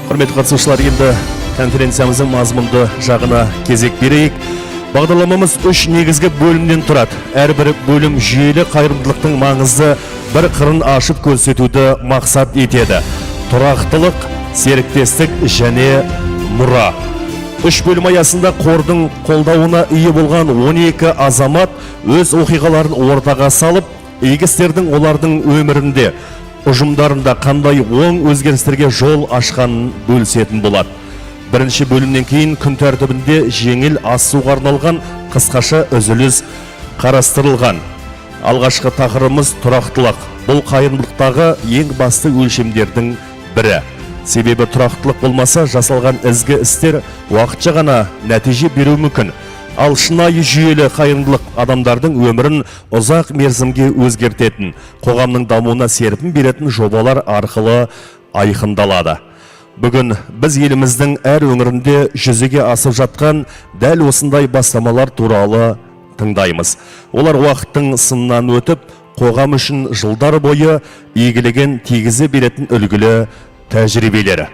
Құрметті қатысушылар, енді конференциямыздың мазмұнды жағына кезек берейік. Бағдарламамыз үш негізгі бөлімнен тұрады. Әрбір бөлім жүйелі қайырымдылықтың маңызды бір қырын ашып көрсетуді мақсат етеді. Тұрақтылық, серіктестік және мұра. Үш бөлім аясында қордың қолдауына ие болған 12 азамат өз оқиғаларын ортаға салып, игі істердің олардың өмірінде, ұжымдарында қандай оң өзгерістерге жол ашқанын бөлісетін болады. Бірінші бөлімнен кейін күн тәртібінде жеңіл ас суға арналған қысқаша үзіліс қарастырылған. Алғашқы тақырыбымыз — тұрақтылық. Бұл қайырымдылықтағы ең басты өлшемдердің бірі. Себебі тұрақтылық болмаса, жасалған ізгі істер уақытша ғана нәтиже беруі мүмкін. Ал шынайы жүйелі қайырымдылық адамдардың өмірін ұзақ мерзімге өзгертетін, қоғамның дамуына серпін беретін жобалар арқылы айқындалады. Бүгін біз еліміздің әр өңірінде жүзеге асып жатқан дәл осындай бастамалар туралы тыңдаймыз. Олар уақыттың сынынан өтіп, қоғам үшін жылдар бойы игілігін тигізе беретін үлгілі тәжірибелері.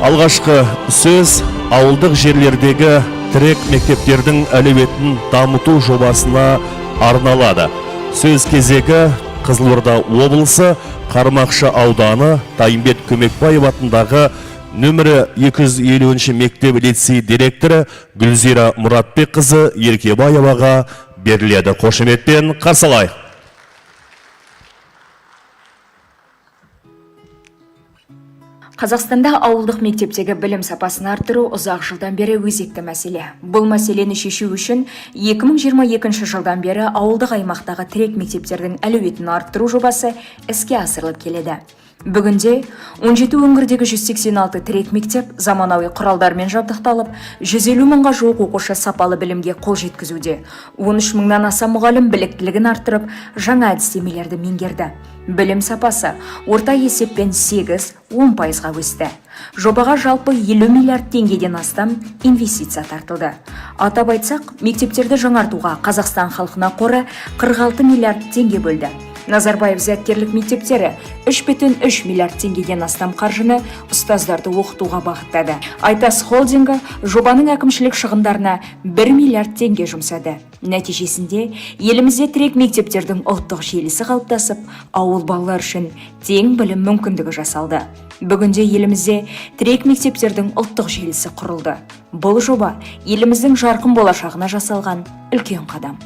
Алғашқы сөз ауылдық жерлердегі тірек мектептердің әлеуетін дамыту жобасына арналады. Сөз кезегі Қызылорда облысы, Қармақшы ауданы, Тайымбет Көмекбаев атындағы нөмірі 250 мектеп лицей директоры Гүлзира Мұратбекқызы Еркебаеваға беріледі. Қошеметпен қарсы алайық. Қазақстанда ауылдық мектептегі білім сапасын арттыру ұзақ жылдан бері өзекті мәселе. Бұл мәселені шешу үшін 2022 жылдан бері ауылдық аймақтағы тірек мектептердің әлеуетін арттыру жобасы іске асырылып келеді. Бүгінде 17 өңірдегі 186 тірек мектеп заманауи құралдармен жабдықталып, 150 мыңға жуық оқушы сапалы білімге қол жеткізуде. 13 мыңнан аса мұғалім біліктілігін арттырып, жаңа әдістемелерді меңгерді. Білім сапасы орта есеппен 8-10 пайызға өсті. Жобаға жалпы 50 миллиард теңгеден астам инвестиция тартылды. Атап айтсақ, мектептерді жаңартуға Қазақстан халқына қоры 46 миллиард теңге бөлді. Назарбаев зияткерлік мектептері 3,3 миллиард теңгеден астам қаржыны ұстаздарды оқытуға бағыттады. Айтас холдингі жобаның әкімшілік шығындарына 1 миллиард теңге жұмсады. Нәтижесінде елімізде тірек мектептердің ұлттық желісі қалыптасып, ауыл балалар үшін тең білім мүмкіндігі жасалды. Бүгінде елімізде тірек мектептердің ұлттық желісі құрылды. Бұл жоба еліміздің жарқын болашағына жасалған үлкен қадам.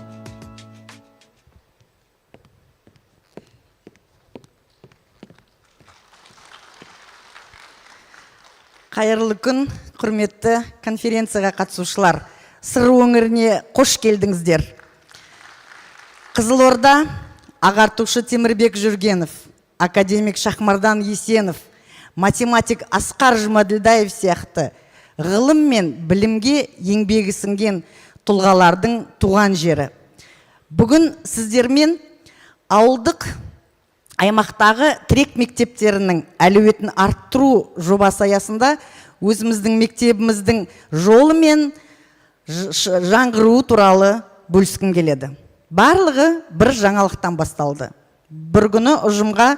Қайырлы күн, құрметті конференцияға қатысушылар. Сыр өңіріне қош келдіңіздер. Қызылорда ағартушы Темірбек Жүргенов, академик Шахмардан Есенов, математик Асқар Жұмаділдаев сияқты ғылым мен білімге еңбегі сіңген тұлғалардың туған жері. Бүгін сіздермен ауылдық аймақтағы тірек мектептерінің әлеуетін арттыру жобасы аясында өзіміздің мектебіміздің жолы мен жаңғыруы туралы бөліскім келеді. Барлығы бір жаңалықтан басталды. Бір күні ұжымға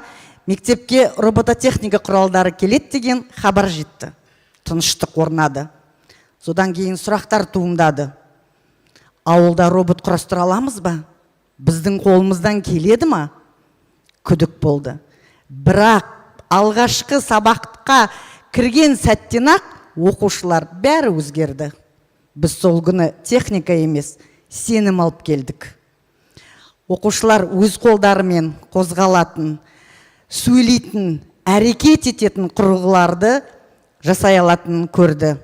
мектепке робототехника құралдары келеді деген хабар жетті. Тыныштық орнады. Содан кейін сұрақтар туындады. Ауылда робот құрастыра аламыз ба? Біздің қолымыздан келеді ма? Күдік болды. Бірақ алғашқы сабаққа кірген сәттен ақ оқушылар бәрі өзгерді. Біз сол күні техника емес, сенім алып келдік. Оқушылар өз қолдарымен қозғалатын, сөйлейтін, әрекет ететін құрылғыларды жасай алатынын көрді.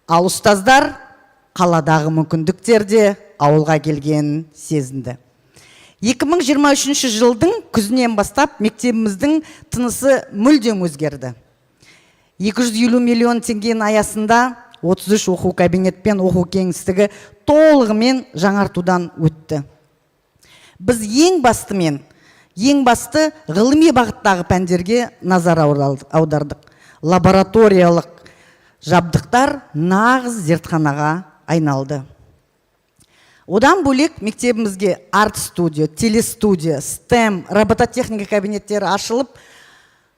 Ал ұстаздар қаладағы мүмкіндіктер де ауылға келгенін сезінді. 2023 жылдың күзінен бастап мектебіміздің тынысы мүлдем өзгерді. 250 миллион теңгенің аясында 33 оқу кабинет пен оқу кеңістігі толығымен жаңартудан өтті. Біз ең басты ғылыми бағыттағы пәндерге назар аудардық. Лабораториялық жабдықтар нағыз зертханаға айналды. Одан бөлек мектебімізге арт студия, телестудия, STEM, робототехника кабинеттері ашылып,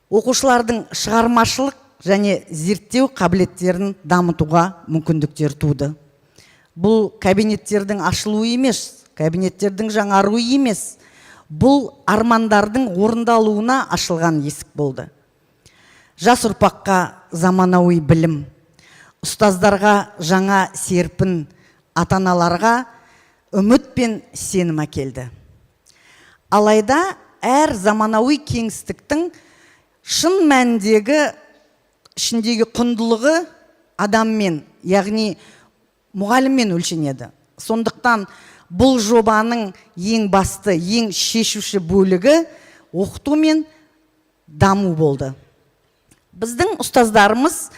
оқушылардың шығармашылық және зерттеу қабілеттерін дамытуға мүмкіндіктер туды. Бұл кабинеттердің ашылуы емес, кабинеттердің жаңаруы емес, бұл армандардың орындалуына ашылған есік болды. Жас ұрпаққа заманауи білім, ұстаздарға жаңа серпін, ата аналарға үміт пен сенім әкелді. Алайда әр заманауи кеңістіктің шын мәніндегі ішіндегі құндылығы адаммен, яғни мұғаліммен өлшенеді. Сондықтан бұл жобаның ең басты, ең шешуші бөлігі оқыту мен даму болды. Біздің ұстаздарымыз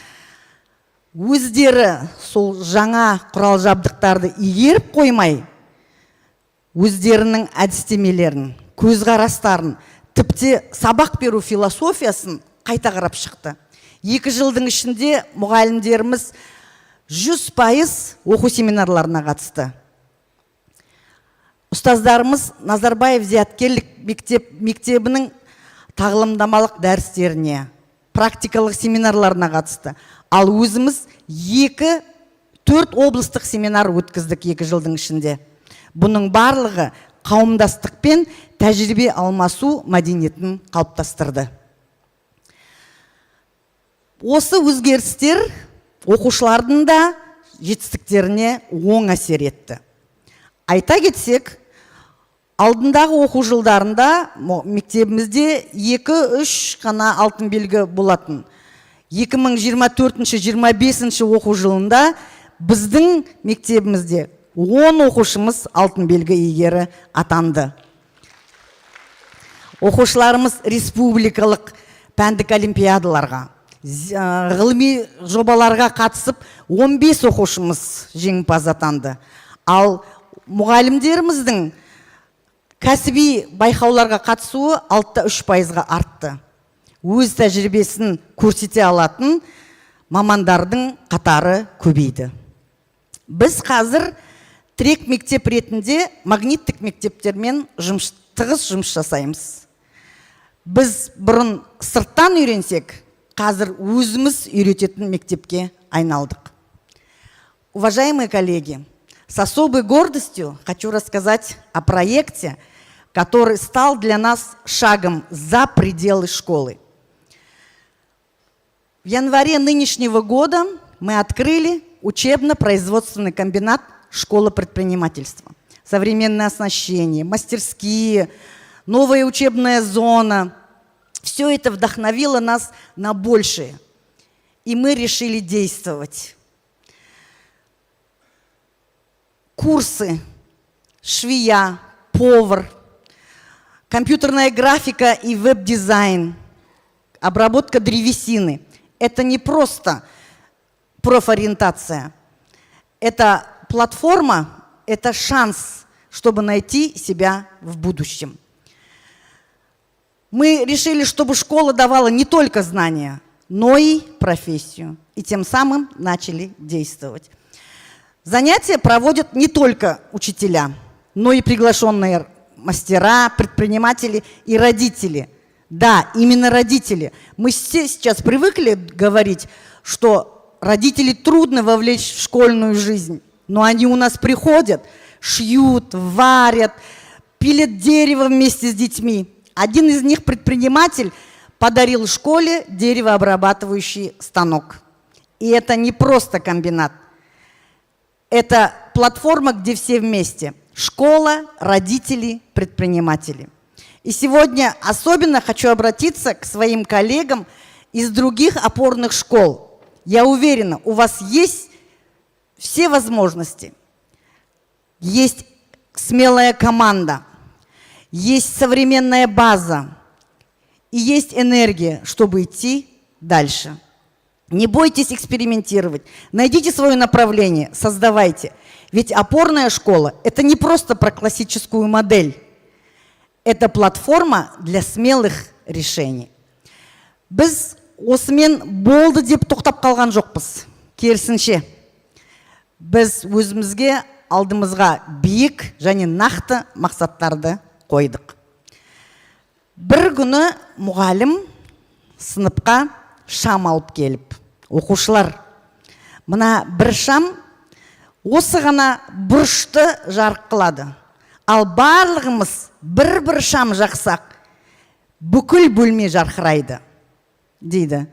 өздері сол жаңа құрал жабдықтарды игеріп қоймай, өздерінің әдістемелерін, көзқарастарын, тіпті сабақ беру философиясын қайта қарап шықты. 2 жылдың ішінде мұғалімдеріміз 100% оқу семинарларына қатысты. Ұстаздарымыз Назарбаев зияткерлік мектебінің тағылымдамалық дәрістеріне, практикалық семинарларына қатысты. Ал өзіміз екі, төрт облыстық семинар өткіздік 2 жылдың ішінде. Бұның барлығы қауымдастықпен тәжірибе алмасу мәдениетін қалыптастырды. Осы өзгерістер оқушылардың да жетістіктеріне оң әсер етті. Айта кетсек, алдындағы оқу жылдарында мектебімізде екі-үш қана алтын белгі болатын. 2024-25 оқу жылында біздің мектебімізде 10 оқушымыз алтын белгі иегері атанды. Оқушыларымыз республикалық пәндік олимпиадаларға, ғылыми жобаларға қатысып, 15 оқушымыз жеңімпаз атанды. Ал мұғалімдеріміздің кәсіби байқауларға қатысуы 6,3%-ға артты. Өз тәжірибесін көрсете алатын мамандардың қатары көбейді. Біз қазір тірек мектеп ретінде магниттік мектептермен тығыз жұмыс жасаймыз. Біз бұрын сырттан үйренсек, қазір өзіміз үйрететін мектепке айналдық. Уважаемые коллеги, с особой гордостью хочу рассказать о проекте, который стал для нас шагом за пределы школы. В январе нынешнего года мы открыли учебно-производственный комбинат «Школа предпринимательства». Современное оснащение, мастерские, новая учебная зона. Все это вдохновило нас на большее. И мы решили действовать. Курсы, швея, повар, компьютерная графика и веб-дизайн, обработка древесины. Это не просто профориентация. Это платформа, это шанс, чтобы найти себя в будущем. Мы решили, чтобы школа давала не только знания, но и профессию. И тем самым начали действовать. Занятия проводят не только учителя, но и приглашенные мастера, предприниматели и родители. Да, именно родители. Мы все сейчас привыкли говорить, что родителей трудно вовлечь в школьную жизнь, но они у нас приходят, шьют, варят, пилят дерево вместе с детьми. Один из них, предприниматель, подарил школе деревообрабатывающий станок. И это не просто комбинат. Это платформа, где все вместе. Школа, родители, предприниматели. И сегодня особенно хочу обратиться к своим коллегам из других опорных школ. Я уверена, у вас есть все возможности. Есть смелая команда, есть современная база и есть энергия, чтобы идти дальше. Не бойтесь экспериментировать, найдите свое направление, создавайте. Ведь опорная школа – это не просто про классическую модель, это платформа для смелых решений. Біз осымен болды деп тоқтап қалған жоқпыз. Керісінше, біз өзімізге Алдымызға биік және нақты мақсаттарды қойдық. Бір күні мұғалім сыныпқа шам алып келіп: «Оқушылар, мына бір шам осы ғана бұрышты жарық қылады, ал барлығымыз бір бір шам жақсақ, бүкіл бөлме жарқырайды», – дейді.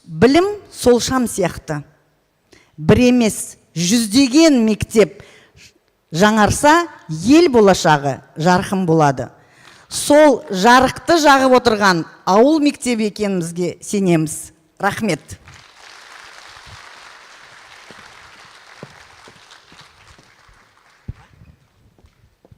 Білім сол шам сияқты. Бір емес, жүздеген мектеп жаңарса, ел болашағы жарқын болады. Сол жарықты жағып отырған ауыл мектебі екенімізге сенеміз. Рахмет.